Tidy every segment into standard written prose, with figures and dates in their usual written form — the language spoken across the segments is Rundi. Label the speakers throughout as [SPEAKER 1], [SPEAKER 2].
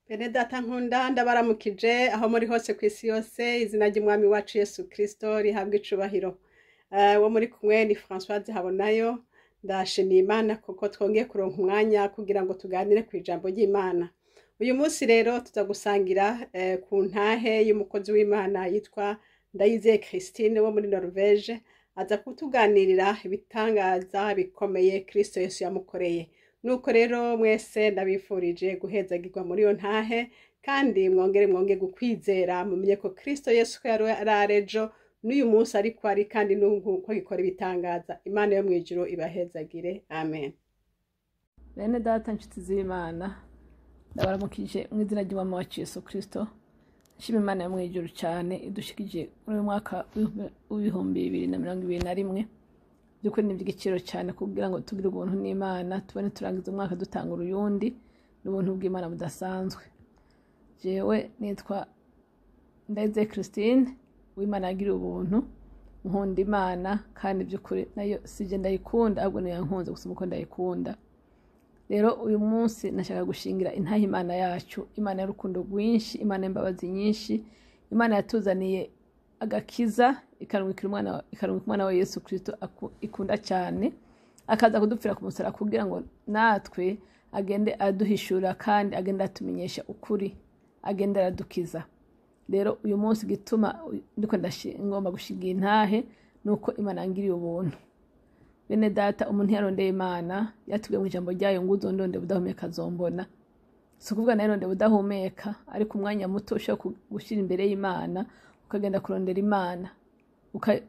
[SPEAKER 1] Bene data nkunda, ndabaramukije aho muri hose ku isi yose. Izina ry'Umwami wacu Yesu Kristo rihabwa icubahiro. Wo muri kumwe ni Françoise Habonayo. Ndashimiye Imana kuko twongeye kuronka umwanya kugira ngo tuganire ku ijambo ry'Imana. Uyu munsi rero tuza gusangira ku ntahe y'umukozi w'Imana yitwa Ndayizeye Christine wo muri Norvege. Aza kutuganirira ibitangaza bikomeye Kristo Yesu yamukoreye. Nuko rero mwese ndabifurije guhezagirwa muri iyo ntahe, kandi mwongere gukwizera, mumenye ko Kristo Yesu ko yari arejo n'uyu munsi ariko ari, kandi n'ubu ko gikora ibitangaza. Imana yo mw'ijuru ibahezagire. Amen.
[SPEAKER 2] Bene data, nshuti z'Imana, ndabaramukije mu izina ry'Umwami wacu Yesu Kristo. Nshima Imana yo mw'ijuru cyane idushikije muri uyu mwaka w'2021. By'ukuri ni iby'igiciro cyane kugira ngo tugire ubuntu n'Imana, tubone turangiza umwaka dutanga uruyundi n'ubuntu bw'Imana budasanzwe. Jewe nitwa Ndayizeye Christine, w'Imana yagiriye ubuntu. Nkunda Imana, kandi by'ukuri nayo sije ndayikunda, ahubwo niyo yankunze gusa uko ndayikunda. Rero uyu munsi nashaka gushingira intahe Imana yacu, Imana y'urukundo rwinshi, Imana y'imbabazi nyinshi, Imana yatuzaniye agakiza, ikarungikira umwana, ikarungika umwana wa Yesu Kristo ikunda cyane, akaza kudupfira ku musaraba kugira ngo natwe agende aduhishura kandi agende atumenyesha ukuri, agende aradukiza. Rero uyu munsi gituma ndiko ngomba gushinga intahe nuko Imana yangiriye ubuntu. Bene data, umuntu yarondeye Imana, yatubwiye mu ijambo ryayo ngo uzondonde budahumeka azombona. Si ukuvuga nayo budahumeka, ariko umwanya muto ushobora gushyira imbere y'Imana ukagenda kurondera Imana,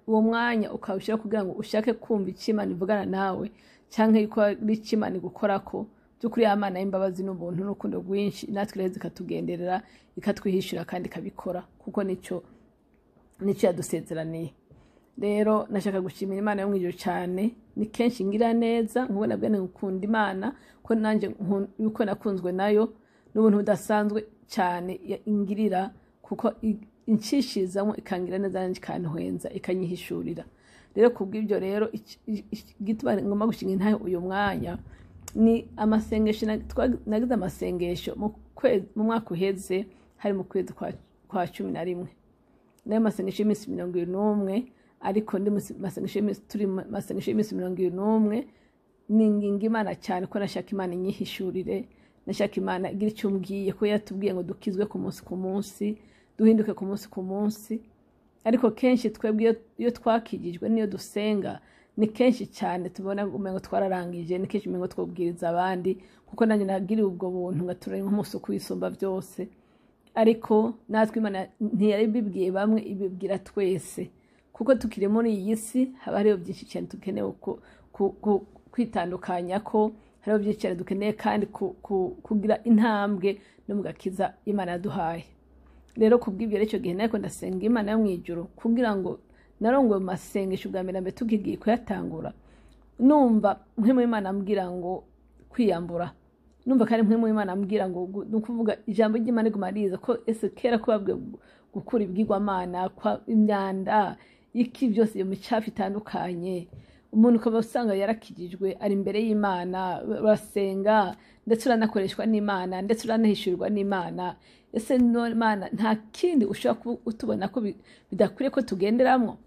[SPEAKER 2] uwo mwanya ukawushyira kugira ngo ushake kumva icyo Imana ivugana nawe, cyangwa yuko ari icyo Imana igukorako. By'ukuri ya Mana y'imbabazi n'ubuntu n'urukundo rwinshi natwe iraheza ikatugenderera, ikatwihishura kandi ikabikora, kuko nicyo yadusezeraniye. Rero nashaka gushimira Imana yo mw'ijuru cyane. Ni kenshi ngira neza nkubona bwene ngukunda Imana, ko nanjye yuko nakunzwe nayo n'ubuntu budasanzwe cyane ingirira, kuko inshishizamo ikangira neza nanjye ikantwenza, ikanyihishurira. Rero kubw'ibyo rero igituma ngomba gushinga intahe uyu mwanya ni amasengesho. Nagize amasengesho mu mwaka uheze, hari mu kwezi kwa 11, nayo masengesho y'iminsi 71. Ariko ndi masengesho y'iminsi, turi mu masengesho y'iminsi 71, ninginga Imana cyane ko nashaka Imana inyihishurire, nashaka Imana igira icyo umbwiye, ko yatubwiye ngo dukizwe ku munsi ku munsi, duhinduke ku munsi ku munsi. Ariko kenshi twebwe iyo twakijijwe n'iyo dusenga, ni kenshi cyane tubona umengo twararangije, ni kenshi umengo twobwiriza abandi, kuko nanjye nagiriwe ubwo buntu ngaturanye nk'umunsi kwisumba byose. Ariko natwe Imana ntiyari bibwiye bamwe, ibibwira twese, kuko tukiri muri iyi si haba hariho byinshi cyane dukeneye kwitandukanya, ko hariho byinshi cyane dukeneye kandi kugira intambwe no mu gakiza Imana yaduhaye. Rero kubw'ibyo, icyo gihe nariko ndasenga Imana yo mw'ijuru kugira ngo narongoye mu masengesho bwa mbere mbere tukigiye kuyatangura, numva mpwemu Imana ambwira ngo kwiyambura, numva kandi mpwemu Imana ambwira ngo ni ukuvuga ijambo ry'Imana riguma riza ko ese kera ko babwiye gukura ibwirwamana kwa imyanda iki byose, iyo micafu itandukanye. Umuntu ukaba usanga yarakijijwe, ari imbere y'Imana, urasenga, ndetse uranakoreshwa n'Imana, ndetse uranahishurirwa n'Imana. Ese Imana nta kindi ushobora kuba utubona ko bidakwiriye ko tugenderamwo?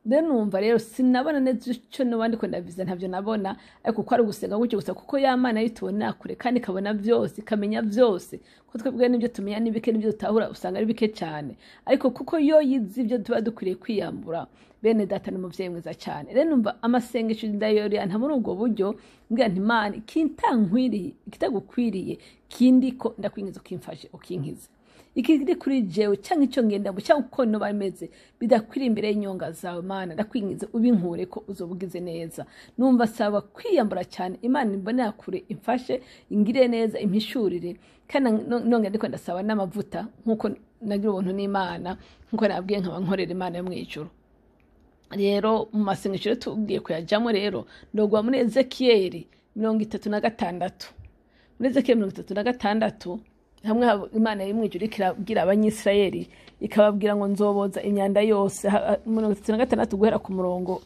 [SPEAKER 2] Rero numva rero sinabona neza icyo nuba ndiko ndaviza, ntabyo nabona, ariko ko ari ugusenga gutyo gusa, kuko ya Mana yitubona kure kandi ikabona byose, ikamenya byose, ko twebwe n'ibyo tumenya ni bike, n'ibyo dutahura usanga ari bike cyane, ariko kuko yo yizi ibyo tuba dukwiriye kwiyambura. Bene data, ni umuvyeyi mwiza cyane. Rero numva amasengesho ndayorera muri ubwo buryo, mbwira nti: "Imana, ikintankwiriye, ikitagukwiriye kindiko, ndakwingiza ukimfashe, ukinkize ikiri kuri jewe, cyangwa icyo ngendamo, cyangwa uko noba meze bidakwiriye imbere y'inyonga zawe. Mana, ndakwingize ubinkure ko uzobugize neza." Numva saba kwiyambura cyane, Imana imbonera kure, imfashe, ingire neza, impishurire. Kandi nongera ndiko ndasaba n'amavuta, nk'uko nagira ubuntu n'Imana, nk'uko nabwiye nkaba nkorera Imana yo mw'ijuru. Rero mu masengesho rero tugiye kuyajyamo. Rero ndogwa muri Ezekiyeli 36, muri Ezekiyeli 36, hamwe Imana yo mw'ijuru iriko irabwira Abanyisirayeli, ikababwira ngo nzoboza imyanda yose. 36 guhera ku murongo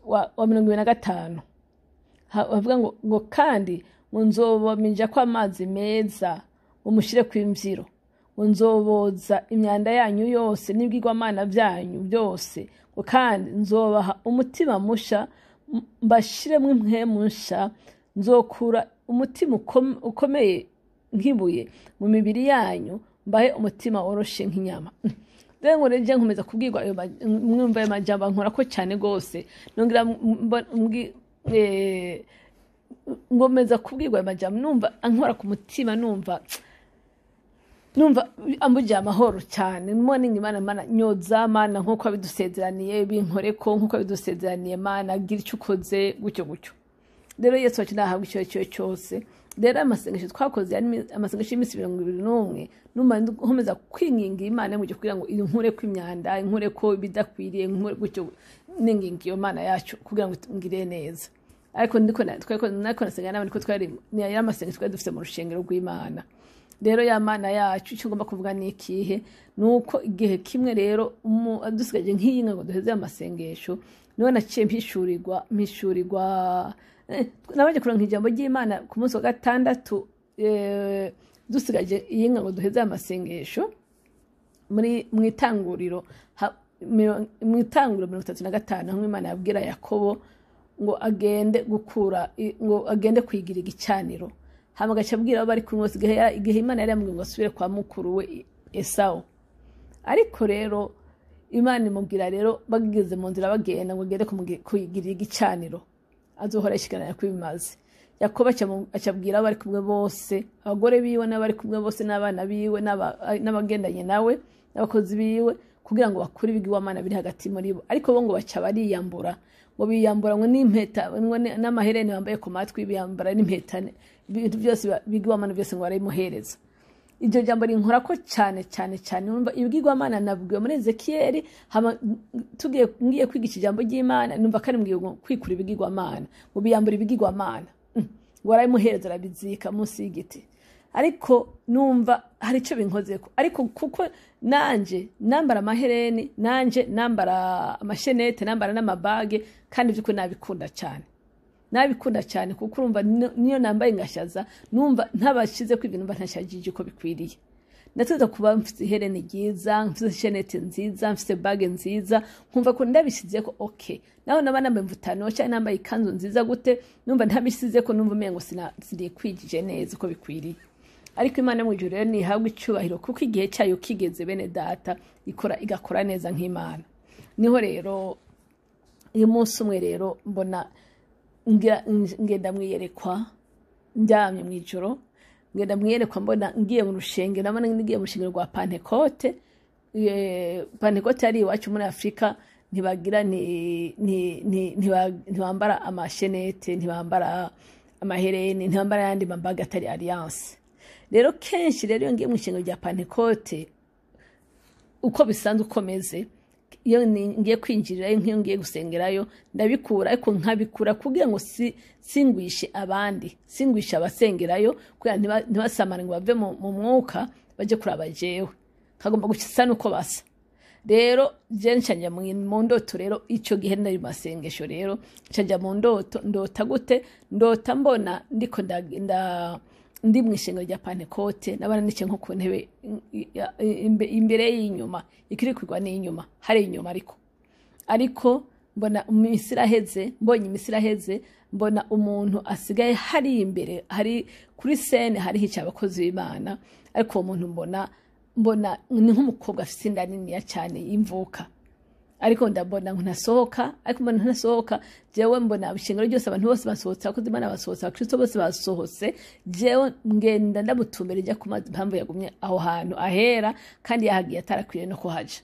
[SPEAKER 2] wa 25, bavuga ngo kandi Ngo nzobaminja ko amazi meza, ngo mushire ku imvyiro, ngo nzoboza imyanda yanyu yose n'ibigirwamana byanyu byose, ngo kandi nzobaha umutima musha, mbashiremo impwemu nsha, nzokura umutima ukomeye nk'ibuye mu mibiri yanyu, mbahe umutima woroshe nk'inyama. Rero ngo rero nkomeza kubwirwa ayo mwumva ayo majambo ankora ko cyane rwose, nongera ngomeza kubwirwa ayo majambo, numva ankora ku mutima, numva ambugiye amahoro cyane. Mbona Imana, Mana nyoza, Mana nk'uko wabidusezeraniye, binkoreko nk'uko wabidusezeraniye, Mana gira icyo ukoze, gutyo gutyo. Rero Yesu wacu nahabwa icyo cyo cyose. Rero amasengesho twakoze yari amasengesho y'iminsi 21, numva nkomeza kwinginga Imana mu kugira ngo inkure ko imyanda, inkure ko ibidakwiriye, inkure gutyo, ninginga iyo Mana yacu kugira ngo ngire neza. Ariko ndiko nariko nasenga n'abandi ko twari ni yari amasengesho twari dufite mu rushengero rw'Imana. Rero ya Mana yacu, icyo ngomba kuvuga ni ikihe? Ni uko igihe kimwe rero dusigaje nk'iyi ngo duheze amasengesho, niho naciye mpishurirwa nabanje kuronka ijambo ry'Imana ku munsi wa gatandatu, dusigaje iyi ngo duheze amasengesho, muri mu itanguriro mu itanguriro 35, aho Imana yabwira Yakobo ngo agende gukura ngo agende kwigira igicaniro, hama agaca abwira abo bari kumwe bose, igihe Imana yari yamubwiye ngo asubire kwa mukuru we Esawu. Ariko rero Imana imubwira rero bageze mu nzira bagenda ngo agende kuyigirira igicaniro, azohora yishikanira ko ibimaze. Yakobo aca abwira abo bari kumwe bose, abagore biwe n'abari kumwe bose n'abana biwe n'abagendanye nawe n'abakozi biwe, kugira ngo bakure ibigirwamana biri hagati muri bo. Ariko bo ngo baca bariyambura, ngo biyambura ngo n'impeta, ngo n'amahereni bambaye ku matwi, biyambura n'impeta, ibintu byose bigirwamana byose ngo barabimuhereza. Iryo jambo rinkorako cyane cyane cyane. Numva ibigirwamana nabwiwe muri Ezekiyeli, hama tugiye ngiye kwiga ijambo ry'Imana, numva kandi mbwiye ngo kwikura ibigirwamana, ngo biyambura ibigirwamana, ngo barabimuhereza, arabizika munsi y'igiti. Ariko numva hari icyo binkozeko, ariko kuko nanje nambara amahereni, nanje nambara amashenete, nambara n'amabage, kandi by'ukuri nabikunda cyane, nabikunda cyane, kuko urumva niyo nambaye ngashaza, numva ntabashize ko ibintu, mba ntashajije uko bikwiriye. Nateza kuba mfite ihereni ryiza, mfite ishenete nziza, mfite bague nziza, nkumva ko ndabishyize ko okay. Naho naba nambaye imvutano cyangwa nambaye ikanzu nziza gute, numva ntabishyize ko numva umengo sinikwigije neza uko bikwiriye. Ariko Imana mu ijuru rero ntihabwa icyubahiro, kuko igihe cyayo kigeze, bene data, ikora igakora neza nk'Imana. Niho rero uyu munsi umwe rero mbona ngenda mwiyerekwa, ndyamye mu ijoro, ngenda mwiyerekwa, mbona ngiye mu rushengero, nabona ngiye mu rushengero rwa Pantekote. Pantekote yari iwacu muri Afurika, ntibagira ntibambara amashenete, ntibambara amahereni, ntibambara ayandi mabague atari alliance. Rero kenshi rero iyo ngiye mu ishengero rya Pantekote, uko bisanzwe uko meze, iyo ngiye kwinjirirayo, nk'iyo ngiye gusengerayo, ndabikura, ariko nkabikura kugira ngo singwishe abandi, singwishe abasengerayo, kugira ntibasamare ngo bave mu mwuka baje kuraba jewe, kagomba gusa nuko basa. Rero je nca mu ndoto. Rero ico gihe nari mu masengesho, rero nca mu ndoto. Ndota gute? Ndota mbona ndiko ndi mu ishengero rya Pantekote, nabana nicaye nko ku ntebe imbere y'inyuma, ikiri kwigwa n'inyuma, hari inyuma, ariko mbona imisi iraheze, mbonye imisi iraheze, mbona umuntu asigaye hari imbere, hari kuri scène, hari hicaye abakozi b'Imana. Ariko uwo muntu mbona ni nk'umukobwa afite inda niniya cyane y'imvuka, ariko ndabona ngo ntasohoka, ariko mbona ntasohoka. Jewe mbona ishengero ryose abantu bose basohotse, abakozi b'Imana basohotse, abakristo bose basohotse, jewe ngenda ndamutumbera ijya ku mazi, impamvu yagumye aho hantu ahera kandi yahagiye atarakwiye no kuhaja.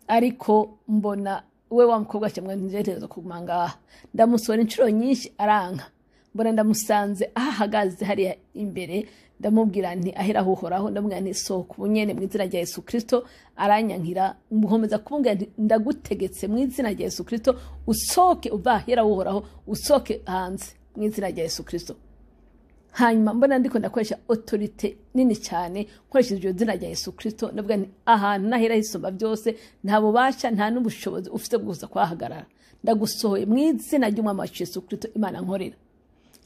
[SPEAKER 2] Ariko mbona we wa mukobwa cyangwa ntegereza kuguma ngaha, ndamusora inshuro nyinshi aranka. Mbona ndamusanze aho ahagaze hariya imbere, ndamubwira nti ahera Uhoraho, ndamubwira nti sohoka ubu nyene mu izina rya Yesu Kristo. Aranyankira. Nkomeza kumubwira nti ndagutegetse mu izina rya Yesu Kristo, usohoke uva ahera Uhoraho, usohoke hanze mu izina rya Yesu Kristo. Hanyuma mbona ndiko ndakoresha autorité nini cyane, nkoresheje iryo zina rya Yesu Kristo, ndavuga nti ahantu nahera hisumba byose, nta bubasha, nta n'ubushobozi ufite bwo kuza kuhahagarara, ndagusohoye mu izina ry'Umwami wacu Yesu Kristo, Imana nkorera.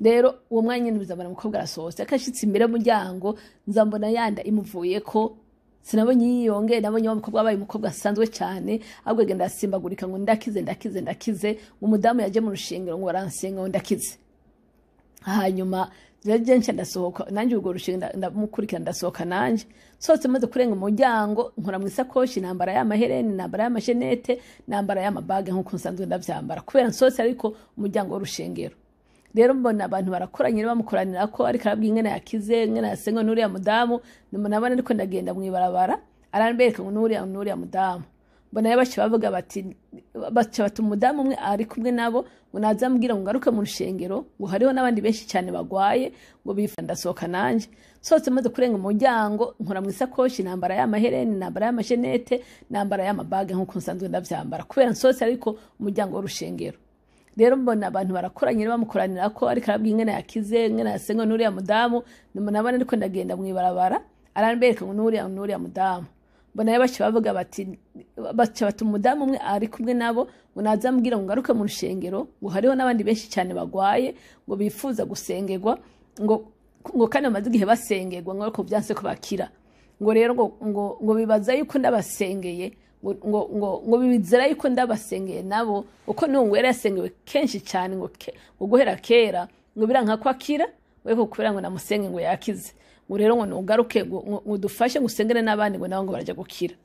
[SPEAKER 2] Rero uwo mwanya nyene nzambona umukobwa arasohotse, akashitse imbere y'umuryango nzambona yanda imuvuyeko. Sinabonye yiyonge, nabonye wa mukobwa abaye umukobwa asanzwe cyane, ahubwo agenda asimbagurika ngo ndakize, ndakize, ndakize. Umudamu yaje mu rushengero ngo baransenga ngo ndakize. Hanyuma rero nca ndasohoka nanjye urwo rushinga, ndamukurikira, ndasohoka nanjye. Sohotse maze kurenga umuryango, nkora mu isakoshi, nambara y'amahereni, nambara y'amashenete, nambara y'amabage nk'uko nsanzwe ndavyambara, kubera nsohotse ariko umuryango w'urushengero. Rero mbona abantu barakoranye, bamukoranira ko ariko arabwira ingene yakize, ingene yasenga n'uriya mudamu. Nabona ariko ndagenda mw'ibarabara, arambereka ngo n'uriya mudamu. Mbona rero baca bavuga bati, baca bati umudamu umwe ari kumwe nabo ngo naza ambwira ngo ngaruke mu rushengero, ngo hariho n'abandi benshi cyane bagwaye ngo bifa. Ndasohoka nanjye. Sohotse maze kurenga umuryango, nkora mu isakoshi, nambara y'amahereni, nambara y'amashenete, nambara y'amabage nk'uko nsanzwe ndavyambara, kubera nsohotse ariko umuryango w'urushengero. Rero mbona abantu barakoranye, bamukoranira ko ariko arabwira ingene yakize, ingene yasenga n'uriya mudamu. Nabona ariko ndagenda mw'ibarabara, arambereka ngo n'uriya mudamu. Mbona rero baca bavuga bati, baca bati umudamu umwe ari kumwe nabo ngo naza ambwira ngo ngaruke mu rushengero, ngo hariho n'abandi benshi cyane bagwaye ngo bifuza gusengerwa, ngo kandi bamaze igihe basengerwa, ngo ariko byanse ko bakira, ngo rero ngo bibaza yuko ndabasengeye, ngo bibizera yuko ndabasengeye nabo, uko n'uwo ngo yari yasengewe kenshi cyane, ngo guhera kera ngo biranka ko akira, ariko kubera ngo namusenge ngo yakize, ngo rero ngo nugaruke ngo dufashe ngo usengere n'abandi, ngo nabo ngo barajya gukira.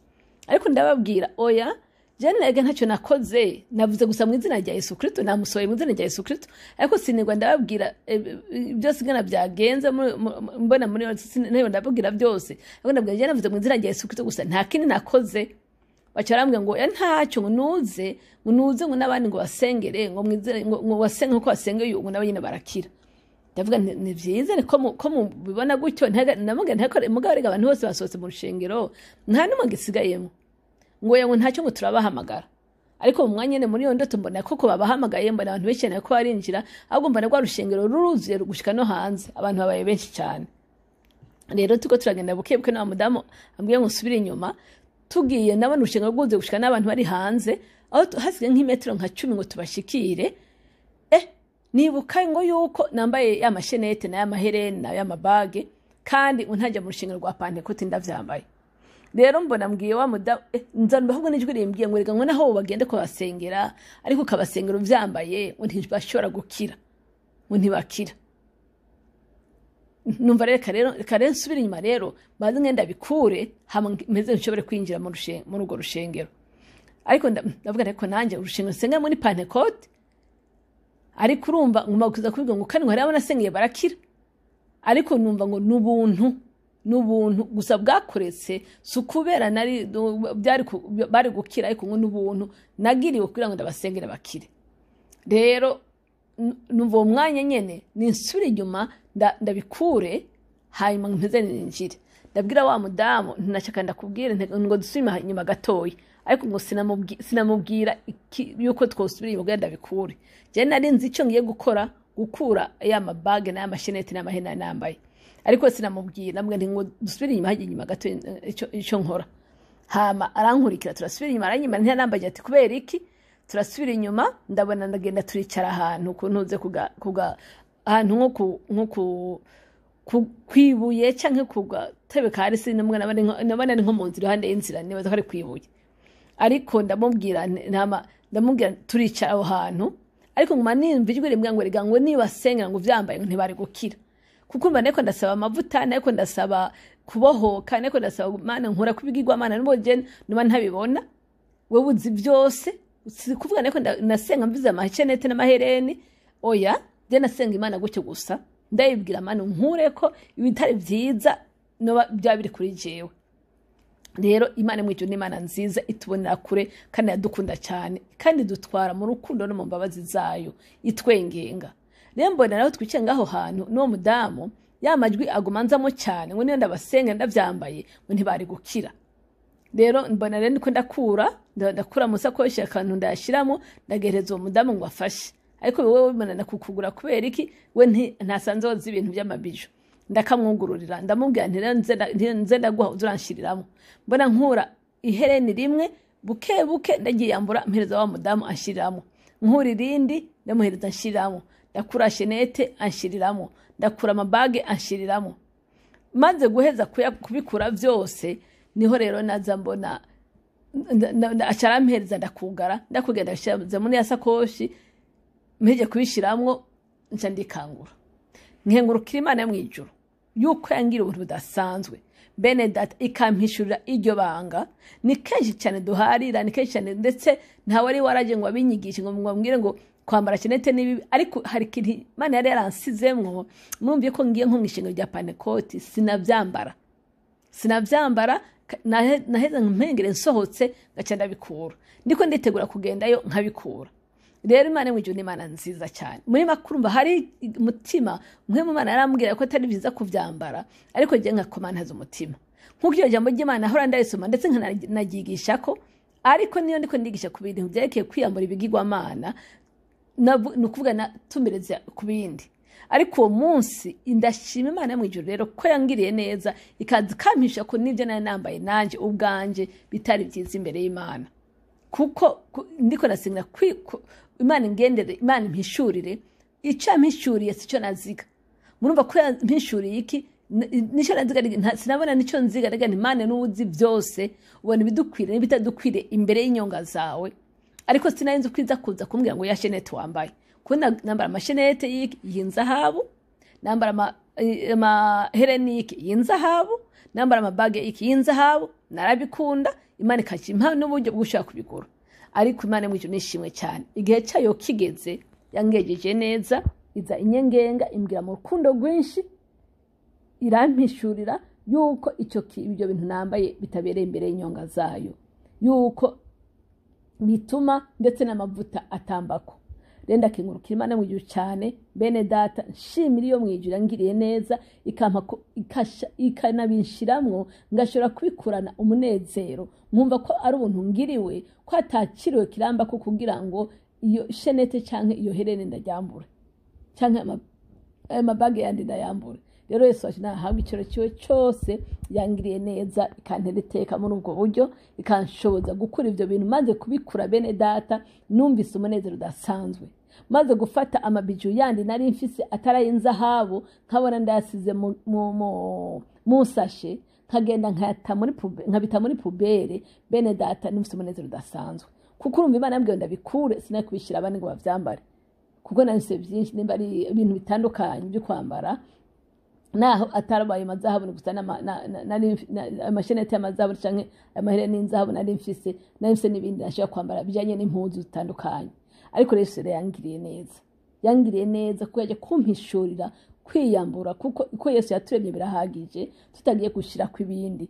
[SPEAKER 2] Ariko ndababwira oya, jewe nega ntacyo nakoze, navuze gusa mu izina rya Yesu Kristo, namusohoye mu izina rya Yesu Kristo. Ariko sinigwa ndababwira byose ingana byagenze mbona muri nayo, ndababwira byose, ariko ndabwira jewe navuze mu izina rya Yesu Kristo gusa, nta kindi nakoze. Baca barambwira ngo oya, ntacyo, ngo nuze, ngo nuze, ngo n'abandi ngo basengere, ngo mwizere, ngo basenge nkuko basengeye uyu, ngo nabo nyine barakira. Ndavuga nti ni byiza ko mubibona gutyo. Ndamubwira nti ariko mugabo rega abantu bose basohotse mu rushengero, nta n'umwe gisigayemo. Ngo oya, ngo ntacyo, ngo turabahamagara. Ariko mu mwanya nyene muri iyo ndoto mbona koko babahamagaye, mbona abantu benshi cyane ko barinjira, ahubwo mbona rwa rushengero ruruzuye gushika no hanze, abantu babaye benshi cyane. Rero turiko turagenda buke buke, na mudamu ambwiye ngo nsubire inyuma. Tugiye ndabona urushengero rwuzuye gushika n'abantu bari hanze, aho hasigaye nk'imetero nka 10 ngo tubashikire. Nibuka ngo yuko nambaye ya mashenete na ya mahereni na ya mabage, kandi ngo ntajya mu rushengero rwa Pantekote ndavyambaye. Rero mbona mbwiye wa mudamu, nzanba ahubwo n'ijwi rimbwiye ngo reka ngo naho bagende kubasengera, ariko ukabasengera uvyambaye ngo ntibashobora gukira, ngo ntibakira. Numva reka rero nsubire inyuma, rero maze ngenda bikure, hama mpeze nshobore kwinjira muri urwo rushengero. Ariko ndavuga ariko nanjye urushengero nsenga muri Pantekote, ariko urumva nguma kuza kubivuga ngo kandi ngo hariho abasengeye barakira, ariko numva ngo n'ubuntu gusa bwakoretse, si ukubera nari byari bari gukira, ariko ngo n'ubuntu nagiriwe kugira ngo ndabasengere bakire. Rero numva uwo mwanya nyene ninsubire inyuma ndabikure, hanyuma mpeze ninjire. Ndabwira wa mudamu ntinashaka ndakubwira ngo dusubire inyuma gatoya, ariko ngo sinamubwira yuko twosubira inyuma kugira ndabikure. Jewe nari nzi ico ngiye gukora, gukura ya mabage n'aya mashenete n'amahena nambaye, ariko sinamubwira. Namubwira nti ngo dusubire inyuma, hajya inyuma gato ico nkora. Hama arankurikira, turasubira inyuma, aranyima ntiyanambaye, ati kubera iki? Turasubira inyuma, ndabona ndagenda, turicara ahantu ku ntuze kuga ahantu nko ku kwibuye canke ku gatebe ka risi, namwe nabona ari nko mu nzira, iruhande y'inzira, nibaza ko ari kwibuye. Ariko ndamubwira ntama, ndamubwira turicara aho hantu, ariko nguma nimva ijwi rimbwira ngo rega ngo nibasengera ngo vyambaye ngo ntibari gukira, kuko mba nariko ndasaba amavuta, nariko ndasaba kubohoka, nariko ndasaba Mana nkura kubigirwa Mana, nubwo je nuba ntabibona, wewe uzi byose. Si kuvuga nariko nasenga mvuze amacenete n'amahereni, oya, je nasenga Imana gutyo gusa, ndayibwira Mana nkureko ibitari vyiza noba byaba biri kuri jewe. Rero Imana mwijuru ni Imana nziza, itubonera kure kandi iradukunda cyane, kandi dutwara mu rukundo no mu mbabazi zayo itwengenga. Rero mbona naho twicaye ngaho hantu n'uwo mudamu, ya majwi aguma anzamo cyane ngo niyo ndabasenga ndavyambaye ngo ntibari gukira. Rero mbona rero niko ndakura mu sakoshi akantu ndayashiramo, ndagereza uwo mudamu ngo afashe. Ariko wewe mbona nakukugura kubera iki? We ntasanze woza ibintu by'amabiju. Ndakamwugururira, ndamubwira nti rero nze ndaguha uzuranshyiriramo. Mbona nkura ihereni rimwe buke buke, ndagiyambura mpereza wa mudamu anshiriramo, nkura irindi ndamuhereza anshiriramo. Ndakura chaînette, anshiriramwo. Ndakura ama bagues, anshiriramwo. Maze guheza kubikura byose, niho rero naza mbona aca arampereza, ndakugara, ndakugenda ndashyira muri ya sakoshi. Mpije kubishiramwo, nca ndikangura, nkengurukira Imana yo mw'ijuru yuko yangira ubuntu budasanzwe, bene data, ikampishurira iryo banga. Ni kenshi cyane duharira, ni kenshi cyane, ndetse ntawe wari waraje ngo abinyigishe, ngo mbwire ngo kwambara chaînette ni bibi. Ariko hari ikintu Imana yari yaransizemwo. Murumviye ko ngiye nko mu ishengero rya Pantekoti, sinavyambara, sinavyambara. Naheze mpengere nsohotse, ngaca ndabikura, ndiko nditegura kugendayo nkabikura. Rero Imana yo mw'ijuru ni Imana nziza cyane. Muri makurumva hari umutima mwe mu Mana yarambwira ko atari byiza kuvyambara, ariko jye nkakoma ntaza umutima, nk'uko iryo jambo ry'Imana ahora ndarisoma, ndetse nkanaryigisha ko. Ariko niyo ndiko ndigisha ku bintu byerekeye kwiyambura ibigirwamana, ni ukuvuga natumireza ku bindi. Ariko uwo munsi ndashima Imana yo mw'ijuru rero ko yangiriye neza, ikaza ikampisha ko n'ibyo nari nambaye nanjye ubwanjye bitari byiza imbere y'Imana, kuko ndiko nasenga Imana ingendere, Imana impishurire. Icyo yampishuriye sico naziga. Murumva ko yampishuriye iki? Nico naziga, sinabona nico nziga. Rega nti: "Imana, n'ubuzi byose, ubona ibidukwiriye n'ibitadukwiriye imbere y'inyonga zawe." Ariko sinari nzi ko iza kuza kumbwira ngo ya chaînette wambaye, kuko nambara ama chaînettes y'iki? Y'inzahabu. Nambara amahereni y'iki? Y'inzahabu. Nambara ama bagues y'iki? Y'inzahabu. Narabikunda, Imana ikakimpa n'uburyo bwo gushobora kubigura. Ariko Imana mu ijuru nishimwe cyane, igihe cyayo kigeze yangejeje neza, iza inyengenga, imbwira mu rukundo rwinshi, irampishurira yuko ibyo bintu nambaye bitabereye imbere y'inyonga zayo, yuko bituma ndetse n'amavuta atambako. Rero ndakengurukira Imana mu ijuru cyane, bene data, nshimira iyo mu ijuru yangiriye neza, ikampa ikanabinshiramwo, ngashobora kubikurana umunezero, nkumva ko ari ubuntu ngiriwe, ko atakiriwe kiramba ko kugira ngo iyo chaînette canke iyo herene ndaryambure, canke ayo ma bagues yandi ndayambure. Rero Yesu wacu nahabwa iciro ciwe cyose, yangiriye neza, ikantera iteka muri ubwo buryo, ikanshoboza gukura ivyo bintu. Maze kubikura, bene data, numvise umunezero udasanzwe. Maze gufata ama bijoux yandi nari mfise atari ay'inzahabu, nkabona ndayasize mu sachet, nkagenda nkabita muri poubelle, bene data, numvise umunezero udasanzwe, kuko urumva Imana yambwiye ngo ndabikure, sinari kubishyira abandi ngo bavyambare, kuko nari mfise byinshi, nimba ari ibintu bitandukanye byo kwambara, naho atarabaye amazahabu gusa, ama chaînettes y'amazahabu canke amahereni y'inzahabu nari mfise, nari mfise n'ibindi nashobora kwambara bijanye n'impuzu zitandukanye. Ariko rero Yesu yangiriye neza, yangiriye neza kuko yaje kumpishurira kwiyambura, kuko uko Yesu yaturemye birahagije, tutagiye gushirako ibindi.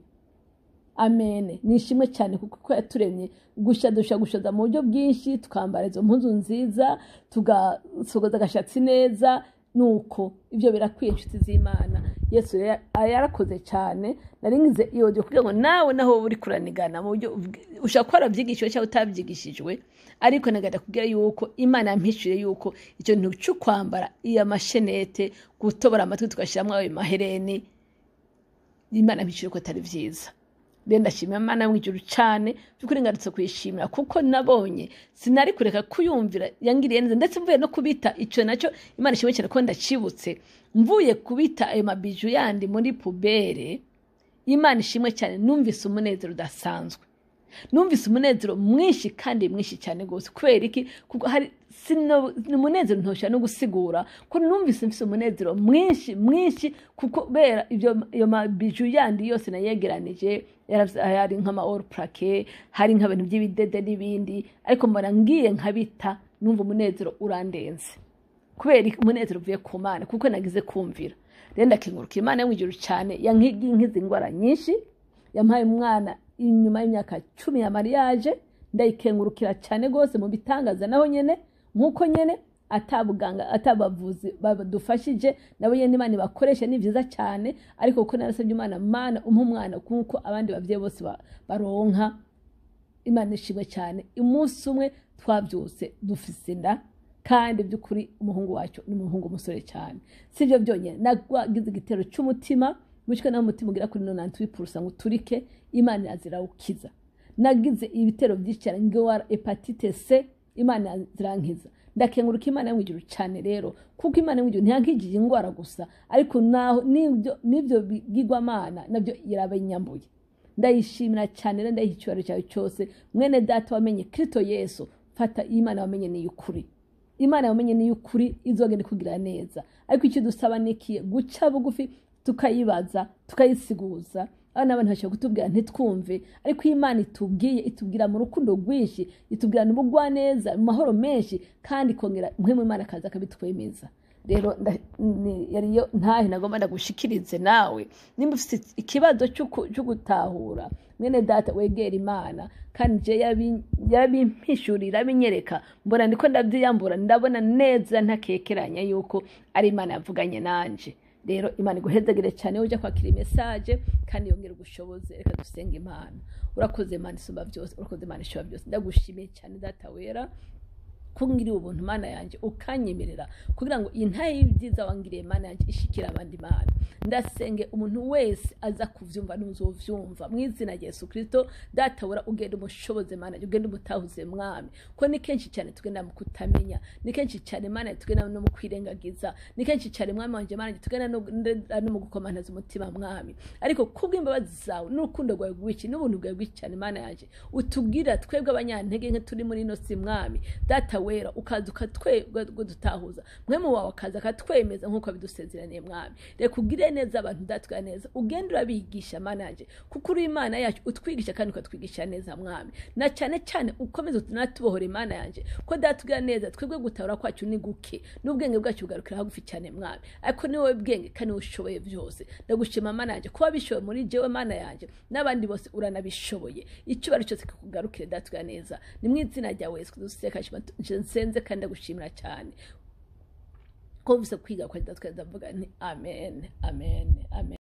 [SPEAKER 2] Amen, nishimwe cyane, kuko uko yaturemye gusha dusha gushaza mu buryo bwinshi, tukambara izo mpuzu nziza, tugasogoza agashatsi neza, nuko ibyo birakwiye, inshuti z'Imana. Yesu rero yarakoze cyane. Nari ngize iyo audio kugira ngo nawe, naho wowe uri kuranigana mu buryo ushobora kuba warabyigishijwe cyangwa utabyigishijwe, ariko nagenda kubwira yuko Imana yampishuriye yuko icyo kintu cyo kwambara iyo ama chaînettes, gutobora amatwi tugashyiramo ayo mahereni, Imana yampishuriye ko atari byiza. Rero ndashimira Imana mu ijuru cyane, by'ukuri ngarutse kuyishimira, kuko nabonye sinari kureka kuyumvira. Yangiriye neza. Ndetse mvuye no kubita icyo nacyo, Imana ishimwe cyane ko ndacibutse, mvuye kubita ayo ma bijoux yandi muri poubelle, Imana ishimwe cyane, numvise umunezero udasanzwe, numvise umunezero mwinshi kandi mwinshi cyane rwose. Kubera iki? Kuko hari sino ni umunezero ntoshobora no gusigura, ko numvise mfise umunezero mwinshi mwinshi, kuko kubera ibyo ayo ma bijoux yandi yose nayegeranije, hari nk'ama or plaqué, hari nk'ibintu by'ibidede n'ibindi, ariko mbona ngiye nkabita, numva umunezero urandenze. Kubera iki? Umunezero uvuye ku Mana, kuko nagize kumvira. Rero ndakengurukira Imana yo mu ijuru cyane, yankiza indwara nyinshi, yampaye umwana inyuma y'imyaka 10 ya mariage. Ndayikengurukira cyane rwose mu bitangaza naho nyene, nk'uko nyene atabuganga, atabavuzi badufashije, nabo nyene Imana ibakoresha, ni byiza cyane. Ariko kuko narasabye Imana: "Mana, umpe umwana nk'uko abandi bavyeyi bose baronka." Imana ishimwe cyane, umunsi umwe twabyutse dufise inda, kandi by'ukuri umuhungu wacu ni umuhungu umusore cyane. Si ibyo byonyine, nagize igitero cy'umutima gushika naho umutima ugira kuri 98% ngo uturike, Imana irazira. Nagize ibitero byinshi cyane, ngwara hépatite C, Imana zirankiza. Ndakenguruka Imana yo mu ijuru cyane rero, kuko Imana yo mu ijuru ntiyankijije indwara gusa, ariko naho n'ibyo bigirwamana nabyo irabinyambuye. Ndayishimira cyane rero, ndayiha icyubahiro cyawe cyose. Mwene data wamenye Kristo Yesu, fata Imana wamenye ni ukuri, Imana wamenye ni ukuri, izogenda ikugira neza. Ariko icyo dusaba ni iki? Guca bugufi, tukayibaza, tukayisiguza. Abana n'abantu bashobora kutubwira ntitwumve, ariko iyo Imana itubwiye, itubwira mu rukundo rwinshi, itubwira n'ubugwaneza, mu mahoro menshi, kandi ikongera mpwemu Imana akaza akabitwemeza. Rero yariyo ntahe nagomba ndagushikirize. Nawe nimba ufite ikibazo cyo gutahura, mwene data, wegera Imana. Kandi je yabimpishurira, abinyereka, mbona ndiko ndabyiyambura, ndabona neza ntakekeranya yuko ari Imana yavuganye nanje. Rero Imana iguhezagire cyane ujya kwakira message, kandi yongere ubushobozi. Reka dusenge Imana. Urakoze Imana isumba byose, urakoze Imana ishobora byose. Ndagushimiye cyane Data wera, ko ngiriye ubuntu Mana yanjye, ukanyemerera kugira ngo iyi ntahe y'ibyiza wangiriye Mana yanjye ishikire abandi. Mana, ndasenge umuntu wese aza kuvyumva n'uzovyumva, mu izina rya Yesu Kristo. Data wera, ugenda umushoboze Mana yanjye, ugenda umutahuze Mwami, ko ni kenshi cyane tugenda mu kutamenya, ni kenshi cyane Mana yanjye tugenda no mu kwirengagiza, ni kenshi cyane Mwami wanje Mana yanjye tugenda no mu gukomantaza umutima Mwami. Ariko kubw'imbabazi zawe n'urukundo rwawe rwinshi n'ubuntu bwawe bwinshi cyane Mana yanjye, utubwira twebwe abanyantege nke turi muri ino si Mwami. Data wera, ukaza ukadutahuza, mwemu wawe akaza akatwemeza nk'uko bidusezeraniye Mwami. Reka ugire neza abantu datwa neza, ugende urabigisha Mana yanjye, kuko uri Imana yacu, utwigisha kandi ukatwigisha neza Mwami. Na cyane cyane ukomeze utunatubohore Imana yanjye, ko datubwira neza twebwe gutahura kwacu ni guke, n'ubwenge bwacu bugarukira hagufi cyane Mwami, ariko ni wowe bwenge kandi wowe ushoboye byose. Ndagushima Mana yanjye kuba bishoboye muri jewe Mana yanjye, n'abandi bose uranabishoboye. Icyubahiro cyose kikugarukire datubwira neza, ni mu izina ryawe Yesu duseka nsenze, kandi ndagushimira cyane ko mvise kwiga kwa datubwira. Ndavuga nti amen, amen, amen.